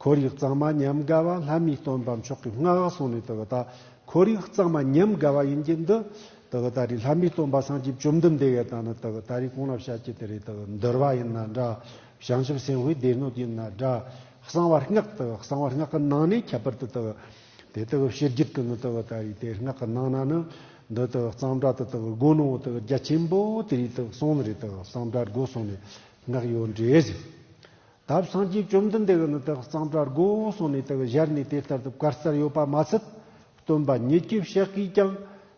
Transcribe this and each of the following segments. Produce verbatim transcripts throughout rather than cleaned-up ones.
ཁོར་ཡུག་གཙང་མ་ཉམས་དགའ་བ། ལྷ་མིའི་སྟོན་པ་མཆོག་གི་སྔགས་གསུངས་ནས། དེ་གི་ད་ཁོར་ཡུག་གཙང་མ་ཉམས་དགའ་བ་ཡིན་གྱི་འདི། དེ་གི་ད་རེས་ལྷ་མིའི་སྟོན་པ་སངས་རྒྱས་བཅོམ་ལྡན་འདས་ཀྱིས་ད་ནི་དེ་གི་ད་རེས་གོང་ལ་བཤད་ཀྱི་དེ་རེད། དེ་གི་འདུལ་བ་ཡིན་ན་འདྲ། བྱང་ཆུབ་སེམས་དཔའི་སྡེ་སྣོད་ཡིན་ན་འདྲ། གསང་བ་སྔགས། དེ་གི་གསང་བ་སྔགས་ཀྱི་ནང་ནས་ཁྱད་པར་དུ་དེ་གི་དེ་དེ་གི་ཕྱི་རྒྱུད་ཀྱི་ནི་དེ་གི་ད་རེས་དེ་སྔགས་ཀྱི་ནང་ན་ནི་འདི་དེ་གི་གཙང་སྦྲ་དེ་དེ་གི་དགོས་ནོ་དེ་གི་རྒྱ་ཆེན་པོ་དེ་རེད། དེ་གི་གསུངས་ནི་རེད། དེ་གི་གཙང་སྦྲ་དགོས་གསུངས་ནས་སྔགས་ཡོད་འདྲེ་ཟིག་ད་སངས་རྒྱས་བཅོམ་ལྡན་འདས་ཀྱིས་ནི་དེ་གི་གཙང་སྦྲ་དགོས་གསུངས་ནས་དེ་གི་ཞལ་ནས་དེ་ལྟར་དུ་བཀའ་སྩལ་ཡོད་པ་མ་ཚད། སྟོན་པ་ཉིད་ཀྱི་ཕྱག་གིས་ཀྱང་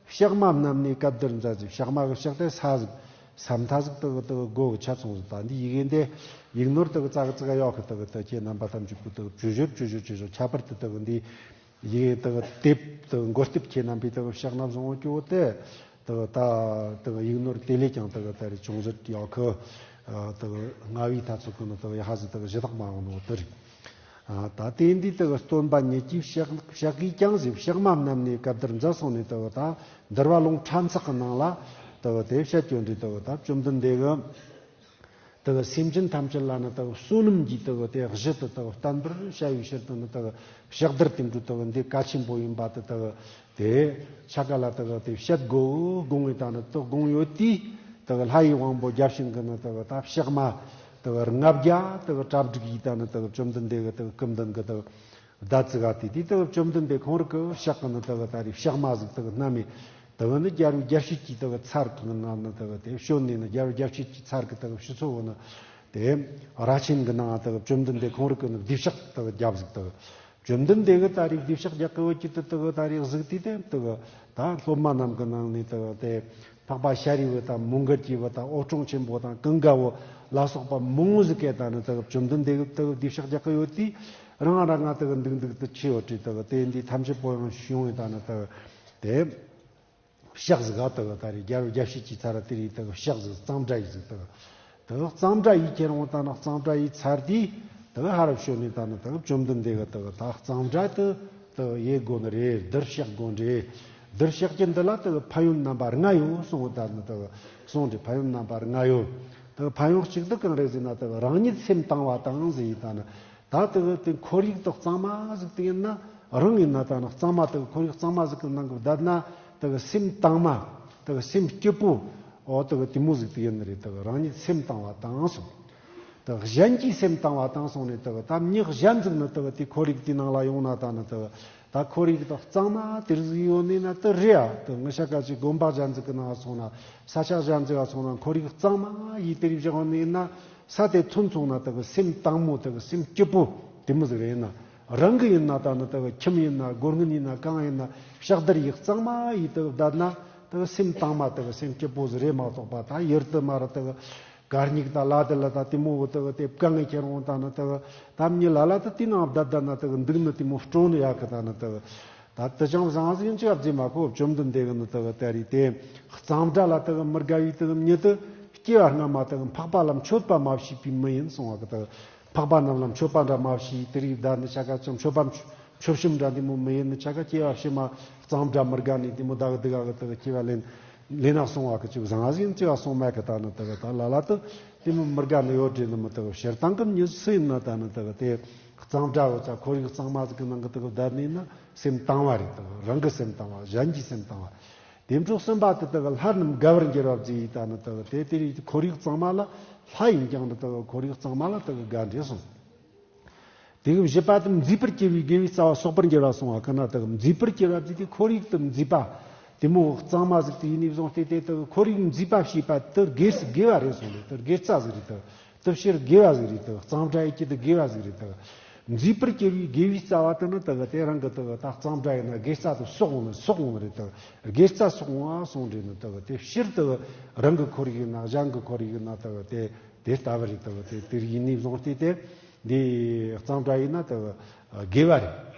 ཕྱག་མ་བསྣམས་ནས་སྐབས་འདིར་མཛའ་ཟིག་ཕྱག་མ་གི་ཕྱག་དེ་ས་ཟིག་ས་མཐའ་ཟིག་དེ་གི་དེ་གི་སྒོ་གི་ཆ་ཚང་ཟིག་ད་འདི་ཡི་གེ་འདི་ཡིག་ནོར་དེ་གི་ཙག་གི་ཙིག་ག་ཡོད་གི། དེ་གི་དེ་ཁྱེད་རྣམ་པ་ཐམས་ཅད་པོ་དེ་གི་བཅུ་བཞི་བཅུ་བཞི་བཅུ་བཞི་ཁྱད་པར་དུ་དེ་གི་འདི་ཡི་གེ་དེ་གི་དེབ་དེ་གི་མགོ་རྟིབ་ཁྱེད་རྣམ་པས་དེ་གི་ཕྱག་ན་བཟུང་བ་སྐྱོ་བོ་དེ། དེ་གི་ད་དེ་གི་ཡིག་ནོར་དེ་ལས་ཀྱང་དེ་གི་ད་རེས་ཅུང་ཟད་ཡོད་གི། ཨ་དེ་གི་རྔ་བའི་ཐ་ཚིག་གི་ནི་དེ་གི་ཡ་ཧ་ཟིག་དེ་གི་ཞུ་དག་མ་འོང་ནོ་དེ་རེད། ཨ་ད་དེ་འདི་དེ་གི་སྟོན་པ་ཉིད་ཀྱི་ཕྱག་ཕྱག་གིས་ཀྱང་ཟེར་ཕྱག་མ་བསྣམས་ནས་སྐབས་འདིར་མཛའ་གསུངས་ནས། དེ་གི་ད་འདུལ་བ་ལུང་ཕྲན་ཚེགས་ཀྱི་ནང་ལ་དེ་གི་དེ་བཤད་རྒྱུ་འདི་དེ་གི་ད་བཅོམ་ལྡན་འདས་ཀྱིས། དེ་གི་སེམས་ཅན་ཐམས་ཅད་ལ་ནི་དེ་གི་བསོད་ནམས་ཀྱི་དེ་གི་དེ་གཞི་དེ་དེ་གི་བརྟན་པར་བྱ་བའི་ཕྱིར་དུ་ནི་དེ་གི་ཕྱག་བདར་དེ་འདྲ་དེ་གི་འདི་གལ་ཆེན་པོ་ཡིན་པ་དེ་དེ་གི་དེ་ཆ་ག་ལ་དེ་གི་དེ་བཤད་དགོས་དགོངས་ངེས་ད་ནི་དེ་དགོངས་ཡོད་དུས། དེ་གི་ལྷ་ཡི་དབང་པོ་བརྒྱ་བྱིན་གྱིས་ནི་དེ་གི་ད་ཕྱག་མ་དེ་གི་ལྔ་བརྒྱ་དེ་གི་གྲ་སྒྲིག་ཡས་ད་ནི་དེ་གི་བཅོམ་ལྡན་འདས་ཀྱི་དེ་གི་སྐུ་མདུན་གྱི་དེ་གི་ད་ཙི་ག་དེ་དེ་དེ་བཅོམ་ལྡན་འདས་ཁོང་རང་གི་ཕྱག་གི་ནི་དེ་གི་ད་རེས་ཕྱག་མ་ཟིག་དེ་གི་བསྣམས་ནས། དེ་གི་ནི་རྒྱལ་བའི་རྒྱལ་སྲིད་ཀྱི་དེ་གི་ཚལ་གི་ནང་ནི་དེ་གི་དེ་བྱོན་ནས་ནི་རྒྱལ་བའི་རྒྱལ་སྲིད་ཀྱི་ཚལ་གི་དེ་གི་ཕྱི་ཚུལ་བོ་ནི་དེ་ར་ཆེན་གི་ནང་དེ་གི་བཅོམ་ལྡན་འདས་ཁོང་རང་གི་ནི་སྡིག་བཤགས་དེ་གི་རྒྱབ་ཟིག་དེ་གི་བཅོམ་ལྡན་འདས་གི་ད་རེས་སྡིག་བཤགས་རྒྱག་གི་བོ་ཀྱི་དེ་དེ་གི་ད་རེས་གཟིགས་དུས་དེ་དེ་གི་ད་སློབ་མ་རྣམས་གི་ནང་ནས་དེ་གི་དེ། འཕགས་པ་ཤཱ་རིའི་བུ་དང་མོའུ་འགལ་གྱི་བུ་དང་ཨོ་ཀྲོང་ཆེན་པོ་དང་ཀུན་དགའ་བོ་ལ་སོགས་པ་མང་བོ་ཟིག་གིས་ད་ནི་དེ་གི་བཅོམ་ལྡན་འདས་ཀྱི་དེ་གི་སྡིག་བཤགས་རྒྱག་གི་ཡོད་དུས། རང་རང་ང་དེ་གི་འདུག་འདུག་ཏུ་ཆེ་བ་བྲིས་དེ་གི་དེ་འདི་ཐམས་ཅད་པོ་ཡང་བྱུང་བའི་ད་ནི་དེ་གི་དེ་ཕྱག་ཟིག་ག་དེ་གི་ད་རེས་རྒྱལ་བའི་རྒྱལ་སྲིད་ཀྱི་ཚལ་ར་དེ་རེད། དེ་གི་ཕྱག་ཟིག་གཙང་སྦྲ་ཡས་ཟིག་དེ་གི་དེ་གི་གཙང་སྦྲ་ཡས་ཁྱེར་འོང་ད་ནི་གཙང་སྦྲ་ཡས་ཚར་དུས། དེ་གི་ཧ་ར་བྱོན་ནས་ད་ནི་དེ་གི་བཅོམ་ལྡན་འདས་གི་དེ་གི་ད་གཙང་སྦྲ་དེ་དེ་གི་ཡེད་དགོས་ནི་རེད། འདིར་བཤགས་དགོས་ནི་རེད། འདིར་བཤགས་རྒྱུ་འདི་ལ་དེ་གི་ཕན་ཡོན་རྣམ་པ་ལྔ་ཡོད་གསུངས། ད་ནི་དེ་གི་གསུངས་ཏེ་ཕན་ཡོན་རྣམ་པ་ལྔ་ཡོད། དེ་གི་ཕན་ཡོན་གཅིག་དེ་གང་རེད་ཟེར་ན། དེ་གི་རང་ཉིད་སེམས་དང་བ་དང་ཟེར་ཡས་ད་ནི། ད་དེ་གི་དེ་ཁོར་ཡུག་དེ་གཙང་མ་ཟིག་དེ་ཡིན་ན། རང་ཡིན་ན་ད་ནི་གཙང་མ་དེ་གི་ཁོར་ཡུག་གཙང་མ་ཟིག་གི་ནང་གི་བསྡད་ན། དེ་གི་སེམས་དྭངས་མ། དེ་གི་སེམས་སྐྱིད་པོ། འོ་དེ་གི་དེ་མོ་ཟིག་དེ་ཡིན་ནི་རེད། དེ་གི་རང་ཉིད་སེམས་དྭངས་བ་དང་གསུངས། དེ་གི་གཞན་གྱི་སེམས་དྭངས་བ་དང་གསུངས་ནས། དེ་གི་ད་མྱི་གཞན་ཟིག་ནི་དེ་གི་དེ་ཁོར་ཡུག་དེའི་ནང་ལ་ཡོང་ན་ད་ནི་དེ་གི་ད་ཁོར་ཡུག་དེ་གཙང་མ་དེ་རིགས་ཟིག་ཡོད་ནི་ན་དེ་རེད་ཡ། དེ་གི་ང་ཤ་ཀ་ཅིག་དགོན་པ་གཞན་ཟིག་གི་ནང་སོང་ན། ས་ཆ་གཞན་ཟིག་ག་སོང་ན་ཁོར་ཡུག་གཙང་མ་ཡས་དེ་རིགས་བཞག་ནི་ཡིན་ན། ས་དེ་ཐོན་སོང་ན་དེ་གི་སེམས་དྭངས་མོ། དེ་གི་སེམས་སྐྱིད་པོ་དེ་མོ་ཟིག་རེད་ན། རང་གི་ཡིན་ན་ད་ནི་དེ་གི་ཁྱིམ་ཡིན་ན་སྒོ་སྔན་ཡིན་ན་གང་ཡིན་ན་ཕྱག་བདར་ཡས་གཙང་མ་ཡས་དེ་གི་བསྡད་ན། དེ་གི་སེམས་དྭངས་མ་དེ་གི་སེམས་སྐྱིད་པོ་ཟིག་རེད་མ་གཏོགས་པ། ད་ཡུལ་དུ་མར་དེ་གི་གར་སྙིགས་དང་ལ་དེ་ལ་ད་དེ་མོ་བོ་དེ་གི་དེ་བཀང་ངེ་ཁྱེར་འོང་ད་ནི་དེ་གི་ད་མྱི་ལ་ལ་ད་དེ་ནང་བསྡད་བསྡད་ན་དེ་གི་འདུག་ནི་དེ་མོ་སྤྲོ་ནི་ཡག་གི། ད་ནི་དེ་གི་ད་དེ་ཅང་བཟང་ཟིག་ཡིན་ཅི་ཡ་བརྫིས་མ་ཁོ། བཅོམ་ལྡན་འདས་གི་ནི་དེ་གི་ད་རེས་དེ་གཙང་སྦྲ་ལ་དེ་གི་མི་དགའ་བའི་དེ་གི་མྱི་དེ་སྐྱེ་བ་སྔ་མ་དེ་གི་འཕགས་པ་ལ་མཆོད་པ་མ་བྱས་པའི་མི་ཡིན་གསུངས་པ་གི། དེ་གི་འཕགས་པ་རྣམས་ལ་མཆོད་པ་འདྲ་མ་བྱས། དེ་རིགས་ད་ནི་ཆ་ག་ཅང་མཆོད་པ་མཆོད་བཤམས་འདྲ་དེ་མོ་མི་ཡིན་ནི་ཆ་ག། སྐྱེ་བ་ཕྱི་མ་གཙང་སྦྲ་མི་དགའ་ནི་དེ་མོ་ད་གི་དེ་ག་གི་དེ་གི་སྐྱེ་བ་ལེན་ལེན་ན་གསུངས་པ་གི། ཅིག་བཟང་ཟིག་ཡིན་ཅི་ཡ་གསུངས་མེད་གི། ད་ནི་དེ་གི་ད་ལ་ལ་དེ་དེ་མོ་མི་དགའ་ནི་ཡོད་དྲན་ནི་མི། དེ་གི་སྤྱིར་བཏང་གི་མྱི་སུ་ཡིན་ན་ད་ནི་དེ་གི་དེ་གཙང་སྦྲ་བོ་ཚ་ཁོར་ཡུག་གཙང་མ་ཟིག་གི་ནང་གི་དེ་གི་བསྡད་ནི་ཡིན་ན་སེམས་དྭངས་བ་རེད། དེ་གི་རང་གི་སེམས་དྭངས་བ། གཞན་གྱི་སེམས་དྭངས་བ། དེ་འཕྲོ་གསུམ་པ་དེ་དེ་གི་ལྷ་རྣམས་དགའ་བར་འགྱུར་བ་བརྩིས་ཡས་ད་ནི་དེ་གི་དེ་དེ་རིགས་ཁོར་ཡུག་གཙང་མ་ལ། ལྷ་ཡིན་ཀྱང་ནི་དེ་གི་ཁོར་ཡུག་གཙང་མ་ལ་དེ་གི་དགའ་འདྲེ་གསུངས། དེ་གི་བཞི་པ་དེ་མཛེས་པར་གྱུར་པའི་དགེ་བའི་རྩ་བ་གསོག་པར་འགྱུར་བ་གསུངས་པ་གི་ན། དེ་གི་མཛེས་པར་གྱུར་བ་བརྩིས་ཏེ་ཁོར་ཡུག་དེ་མཛེས་པ། དེ་མོ་གཙང་མ་ཟིག་དེ་ཡིན་ནས་བཟུང་སྟེ་དེ་དེ་གི་ཁོར་ཡུག་མཛེས་པ་བྱས་པ་དེ་དགེ་སུ་དགེ་བ་རེད་གསུངས་རེད། དེ་དགེ་རྩ་ཟིག་རེད། དེ་དེ་ཕྱིར་དགེ་བ་ཟིག་རེད། དེ་གཙང་སྦྲ་ཡས་ཀྱི་དེ་དགེ་བ་ཟིག་རེད། དེ་མཛེས་པར་གྱུར་པའི་དགེ་བའི་རྩ་བ་དེ་ནི་དེ་གི་དེ་རང་གི་དེ་གི་ད་གཙང་སྦྲ་ཡས་ན་དགེ་རྩ་དེ་གསོག་འོང་ནི་གསོག་འོང་ནི་རེད། དེ་གི་དགེ་རྩ་གསོག་འོང་བ་གསུངས་རེད་ནི། དེ་གི་དེ་ཕྱིར་དེ་གི་རང་གི་ཁོར་ཡུག་ན་གཞན་གི་ཁོར་ཡུག་ན་དེ་གི་དེ་དེ་ལྟ་བུ་རེད། དེ་གི་དེ་དེ་ཡིན་ནས་བཟུང་སྟེ་དེ། འདི་གཙང་སྦྲ་ཡས་ན་དེ་གི་དགེ་བ་རེད།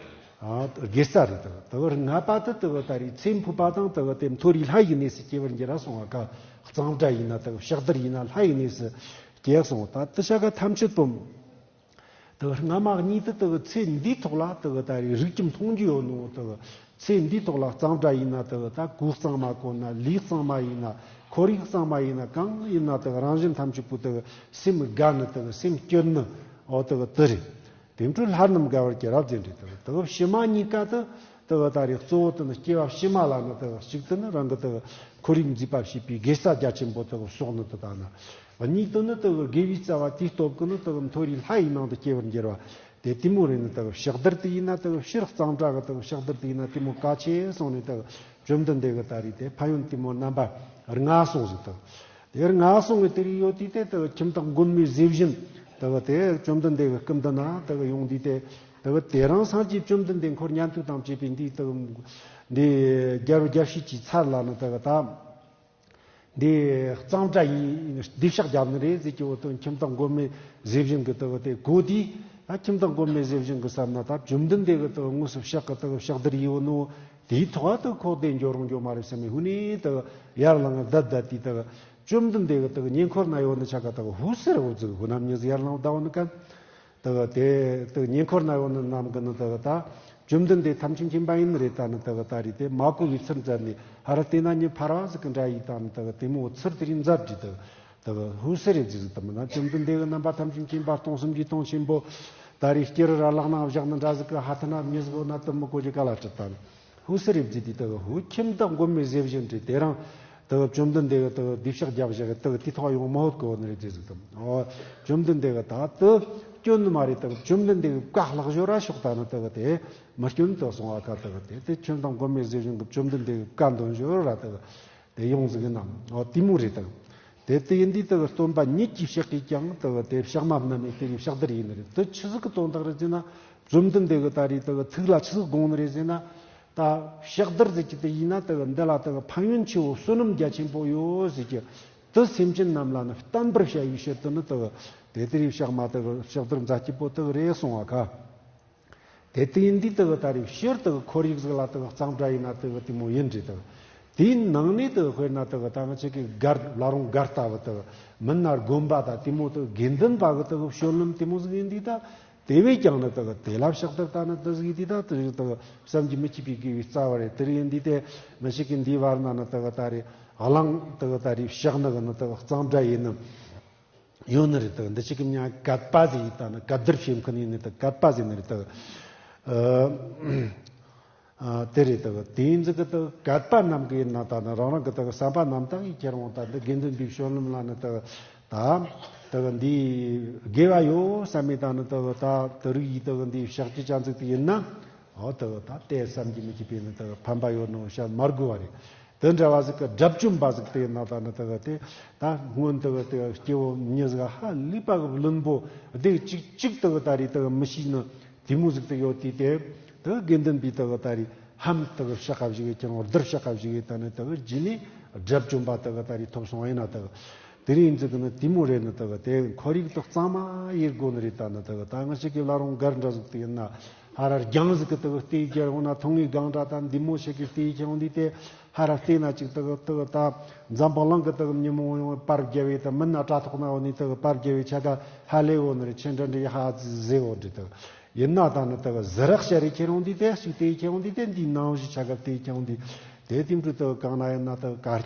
ཨ་དགེ་རྩ་རེད། དེ་གི་དེ་གི་ལྔ་པ་དེ་དེ་གི་ད་རེས་ཚེ་འཕོས་པ་དང་དེ་གི་དེ་མཐོ་རིས་ལྷ་ཡི་གནས་སུ་སྐྱེ་བར་འགྱུར་ར་གསུངས་པ་གི། གཙང་སྦྲ་ཡས་ན་དེ་གི་ཕྱག་བདར་ཡས་ན་ལྷ་ཡི་གནས་སུ་སྐྱེ་གསུངས། ད་དེ་ཆ་ག་ཐམས་ཅད་པོ་དེ་གི་ལྔ་མ་གཉིས་དེ་དེ་གི་ཚེ་འདིའི་ཐོག་ལ་དེ་གི་ད་རེས་རིགས་ཀྱི་མཐོང་རྒྱུ་ཡོད་ནོ། དེ་གི་ཚེ་འདིའི་ཐོག་ལ་གཙང་སྦྲ་ཡས་ན་དེ་གི་ད་གོས་གཙང་མ་གོན་ན། ལུས་གཙང་མ་ཡས་ན། ཁོར་ཡུག་གཙང་མ་ཡས་ན། གང་ཡིན་ན་དེ་གི་རང་གཞན་ཐམས་ཅད་པོ་དེ་གི་སེམས་དགའ་ནི། དེ་གི་སེམས་སྐྱིད་ནི། འོ་དེ་གི་དེ་རེད། དེ་འཕྲོས་ལྷ་རྣམས་དགའ་བར་གྱུར་རབ་ཟེར་འདྲ་དེ་དག་ཕྱི་མ་གཉིས་ཀ་དེ་དག་ད་རེས་གཙོ་བོ་དེ་ནི་སྐྱེ་བ་ཕྱི་མ་ལ་ནི་དེ་གཅིག་དེ་ནི་རང་གི་དེ་ཁོར་ཡུག་མཛེས་པ་བྱེད་པའི་དགེ་རྩ་རྒྱ་ཆེན་པོ་དེ་གསོག་ནི་དེ་དང་ན། གཉིས་དེ་ནི་དེ་དགེ་བའི་རྩ་བ་དེའི་སྟོབས་ཀྱིས་ནི་དེ་མཐོ་རིས་ལྷ་ཡི་ནང་དུ་སྐྱེ་བར་འགྱུར་བ། དེ་དེ་མོ་རེད་ནི་དེ་ཕྱག་བདར་དེ་ཡིན་ན་དེ་ཕྱིར་གཙང་སྦྲ་གི་དེ་ཕྱག་བདར་དེ་ཡིན་ན་དེ་མོ་གལ་ཆེ་སོང་ནས་དེ་བཅོམ་ལྡན་འདས་ཀྱི་ད་རེས་དེ་ཕན་ཡོན་དེ་མོ་རྣམ་པ་ལྔ་གསུངས་ཟིག་དེ། དེར་ལྔ་གསུང་གི་དེ་རིགས་ཡོད་དུས་དེ་དག་ཁྱིམ་བདག་མགོན་མེད་ཟས་སྦྱིན་དག་དེ་བཅོམ་ལྡན་འདས་ཀྱི་སྐུ་མདུན་ན་དག་ཡོང་དུས་དེ་དག་དེ་རིང་སངས་རྒྱས་བཅོམ་ལྡན་འདས་འཁོར་ཉན་ཐོས་དང་བཅས་པའི་འདི་དག་འདི་རྒྱལ་བུ་རྒྱལ་བྱེད་ཀྱི་ཚལ་ལ་ནི་དག་ད་འདི་གཙང་སྦྲ་ཡིན་འདི་ཕྱག་བརྒྱབ་ནི་རེད་ཟེར་གྱི་འོ་དོན་ཁྱིམ་བདག་མགོན་མེད་ཟས་སྦྱིན་གྱི་དག་དེ་གོ་དུས་ད་ཁྱིམ་བདག་མགོན་མེད་ཟས་སྦྱིན་གྱི་བསམ་ན་ད་བཅོམ་ལྡན་འདས་ཀྱི་དག་དངོས་སུ་ཕྱག་གི་དག་ཕྱག་བདར་ཡིན་འོ་ནོ། དེའི་ཐོག་ཏུ་ཁོག་དེ་འགྱོ་རུང་འགྱོ་མ་རེད་བསམ་མི་ཧུ་ནི་དག་ཡར་ལངས་བསྡད་བསྡད་དེ་དག་བཅོམ་ལྡན་འདས་ཀྱི་དག་ཉེ་འཁོར་ན་ཡོད་ནི་ཆ་ག་དག་ཧུ་སེར་འོ་ཙིག་ཧུ་ནམ་ཉིས་ཡར་ལངས་བསྡད་འོ་ནི་ཀན་དག་དེ་དག་ཉེ་འཁོར་ན་ཡོད་ནི་རྣམས་ཀྱི་ནི་དག་ད་བཅོམ་ལྡན་འདས་ཐམས་ཅད་མཁྱེན་པ་ཡིན་ནི་རེད། ད་ནི་དག་ད་རེད་དེ་མ་གོ་བའི་ཚུལ་མཛད་ནས་ཧ་ར་དེ་ན་ཉིན་ཕ་ར་ཟིག་གི་འདྲ་ཡིས་ད་ནི་དག་དེ་མོ་ཚུལ་དེ་རིགས་མཛད་དྲིས་དག་དག་ཧུ་སེ་རེ་ཛི་ཟི་དམ་ན་བཅོམ་ལྡན་འདས་ཀྱི་རྣམ་པ་ཐམས་ཅད་མཁྱེན་པ་སྟོང་གསུམ་གྱི་སྟོང་ཆེན་པོ་ད་རེས་སྐྱེ་རུ་ར་ལག་ན་བཞག་ན་འདྲ་ཟིག་གི་ཧ་ཐ་ན་མྱི་ཟིག་འོ་ན་དུ་མི་གོ་གི་ག་ལ་ཁྲིད་དམ། ཧུ་སེ་རེ་ཛི་དི་དག་ཧུ་ཁྱིམ་བདག་མགོན་མེད་ཟས་སྦྱིན་དྲི་དེ་རང་དག་བཅོམ་ལྡན་འདས་ཀྱི་དག་སྡིག་བཤགས་རྒྱབ་བཞག་གི་དག་དེ་ཐོག་ཡོང་མ་ཧོད་གོ་ནི་རེ་ཛི་ཟི་དམ། ཨོ་བཅོམ་ལྡན་འདས་ཀྱི་ད་དུ་སྐྱོན་ནི་མ་རེད། དག་བཅོམ་ལྡན་འདས་ཀྱི་བཀའ་ལྷག་ཞོར་ར་ཤོག་ད་ནི་དག་དེ་མི་སྐྱོན་དུ་སོང་བ་ཁ་དག་དེ་དེ་ཁྱིམ་བདག་མགོན་མེད་ཟས་སྦྱིན་གྱི་བཅོམ་ལྡན་འདས་ཀྱི་བཀའ་འདོན་ཞོར་ར་དག་དེ་ཡོང་ཟིག་ཡིན་ནམ། ཨོ་དེ་མོ་རེད་དང་། དེ་དེ་ཡིན་དུས་དེ་གི་སྟོན་པ་ཉིད་ཀྱིས་ཕྱག་གིས་ཀྱང་དེ་གི་དེ་ཕྱག་མ་བསྣམས་ནས་དེ་གི་ཕྱག་བདར་ཡིན་ནི་རེད། དེ་ཆི་ཟིག་གི་དོན་དག་རེད་ཟེར་ན། བཅོམ་ལྡན་འདས་གི་ད་རེས་དེ་གི་ཐུགས་ལ་ཆི་ཟིག་དགོངས་ནི་རེད་ཟེར་ན། ད་ཕྱག་བདར་ཟེར་གྱི་དེ་ཡིན་ན་དེ་གི་འདི་ལ་དེ་གི་ཕན་ཡོན་ཆེ་བོ་བསོད་ནམས་རྒྱ་ཆེན་པོ་ཡོད་ཟེར་གྱི། དེ་སེམས་ཅན་རྣམས་ལ་ནི་བསྟན་པར་བྱ་བའི་ཕྱིར་དུ་ནི་དེ་གི་དེ་དེ་རེས་ཕྱག་མ་དེ་གི་ཕྱག་བདར་མཛད་ཀྱི་པོ་དེ་གི་རེད་སོང་བ་ཁ། དེ་དེ་ཡིན་དུས་དེ་གི་ད་རེས་ཕྱིར་དེ་གི་ཁོར་ཡུག་ཟིག་ལ་དེ་གི་གཙང་སྦྲ་ཡིན་ན་དེ་གི་དེ་མོ་ཡིན་རེད་དེ། དེའི་ནང་ནས་དེ་གི་དཔེར་ན་དེ་གི་ད་ང་ཆེ་གི་སྒར་ལ་རུང་སྒར་ལྟ་བུ་དེ་གི་མིན་ན་དགོན་པ་དང་དེ་མོ་དེ་གི་དགེ་འདུན་པ་གི་དེ་གི་བྱོན་ལམ་དེ་མོ་ཟིག་ཡིན་དུས་ད་དེ་བས་ཀྱང་ནི་དེ་གི་དེ་ལ་ཕྱག་བདར་ད་ནི་དེ་ཟིག་ཡིན་དུས་ད་དེ་རིགས་དེ་གི་བསམ་གྱིས་མི་ཁྱབ་པའི་དགེ་བའི་རྩ་བ་རེད། དེ་རིགས་ཡིན་དུས་དེ་ང་ཆེ་གི་འདིའི་བར་ན་ནི་དེ་གི་ད་རེས་གླིང་དེ་གི་ད་རེས་ཕྱག་ནི་གི་ནི་དེ་གི་གཙང་སྦྲ་ཡིན་ནི། ཡོད་ནི་རེད་དོ། འདི་ཅིག་གི་མྱིང་གད་པ་ཟེར་ཡིན་ད་ནི་གད་བདར་བྱེད་མཁན་ཡིན་ནི་དེ་གད་པ་ཟེར་ནི་རེད་དོ། ཨ་དེ་རེད་དོ། དེ་ཡིན་ཟིག་གི་དོ་གད་པ་རྣམས་ཀྱི་ཡིན་ན་ད་ནི་རང་རང་གི་དོ་བསམ་པ་རྣམ་དག་གིས་ཁྱེར་འོང་ད་འདི་དགེ་འདུན་པའི་བྱོན་ལམ་ལ་ནི་དོ་ད་དོ་འདི་དགེ་བ་ཡོད་བསམ་མེད་ད་ནི་དོ་ད་དོ་རིགས་ཡིན་དོ་འདི་བཤགས་ཀྱི་ཅན་ཟིག་དེ་ཡིན་ན། ཨོ་དེ་ད་དེ་བསམ་གྱིས་མི་ཁྱབ་པའི་ནི་དེ་ཕན་པ་ཡོད་ནོ་བཤད་མ་དགོས་པ་རེད། དེ་འདྲ་བ་ཟིག་གི་དགྲ་བཅོམ་པ་ཟིག་དེ་ན་ད་ནི་དེ་དེ་ད་སྔོན་དེ་དེ་སྐྱེ་བོ་མྱི་ཟིག་ཧ་ལས་པ་གི་བླུན་པོ་དེ་གཅིག་གཅིག་དེ་ད་རེད་དེ་མི་ཤེས་ནི་དེ་མོ་ཟིག་དེ་ཡོད་དུས་དེ་དེ་དགེ་འདུན་པའི་དེ་ད་རེད་ཧམ་དེ་ཕྱག་ཁ་བཞི་གི་ཀྱང་བདར་ཕྱག་ཁ་བཞི་གི་ད་ནི་དེ་རྗེས་ནས་དགྲ་བཅོམ་པ་དེ་ད་རེད་ཐོབ་སོང་ཡིན་ན་དེ། དེ་རིང་ཟིག་གི་ནི་དེ་མོ་རེད་ནི་དག་དེ་ཁོར་ཡུག་དག་གཙང་མ་ཡེ་དགོས་ནི་རེད། ད་ནི་དག་ད་ང་ཞིག་གི་ལ་རུང་སྒར་འདྲ་ཟིག་དེ་ཡིན་ན་ཧ་ར་རྒྱང་ཟིག་གི་དག་ལྟེ་རྒྱལ་འོང་ན་ཐུང་ངེ་སྒང་འདྲ་ད་འདི་མོ་ཞིག་གི་ལྟེ་ཁྱེར་འོང་དུས་དེ་ཧ་ར་ལྟེ་ན་ཅིག་དག་དག་ད་འཛམ་བུ་གླིང་གི་དག་ཉིན་མོ་ཡོང་པར་རྒྱལ་བའི་ད་མིན་ན་དྲ་ཐོག་ན་འོ་ནི་དག་པར་རྒྱལ་བའི་ཆ་ག་ཧ་ལས་འོ་ནི་རེད། ཆེ་འདྲ་འདྲ་ཡི་ཧ་ཟེ་འོ་འདྲི་དག་ཡིན་ན་ད་ནི་དག་ཟི་རག་ཤ་རེ་ཁྱེར་འོང་དུས་དེ་ཞིག་ལྟེ་ཁྱེར་འོང་དུས་དེ་འདི་ནང་བཞི་ཆ་ག་ལྟེ་ཁྱེར་འོང་དུས་དེ་དེ་འདྲ་དག་གང་ན་ཡིན་ན་དག་གར།